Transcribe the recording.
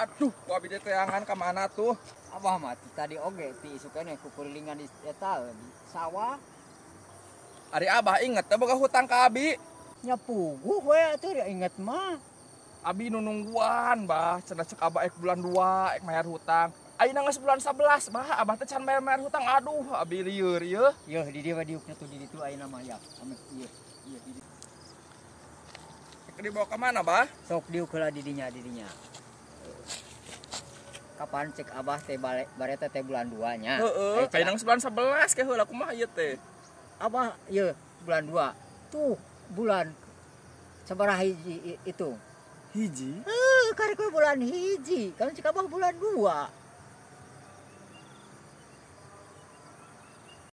Aduh, ku abi diteangan ka mana tuh? Abah mah tadi oge ti isukane kukurilingan di eta di sawah. Ari Abah inget teh boga hutang ka abi. Nya puguh we atuh inget mah. Abi nu nungguan, Bah. Cenah cek Abah ek bulan 2 ek mayar hutang. Ayeuna geus bulan 11, Bah. Abah teh can bayar-bayar hutang. Aduh, abi lieur ieu. Yeuh, di dieu diukna tuh di ditu ayeuna mah ya. Ame ieu. Ieu di dieu. Ek dibawa ka mana, Bah? Sok diuk heula di dinya, di dinya. Kapan cek Abah teh balik bareta teh bulan 2 nya. Heeh, ayeuna geus bulan 11 ke heula kumaha ieu teh? Abah ieu bulan 2. Tuh bulan sabaraha hiji itu? Hiji? Heuh, karek bulan hiji. Kan cek Abah bulan 2.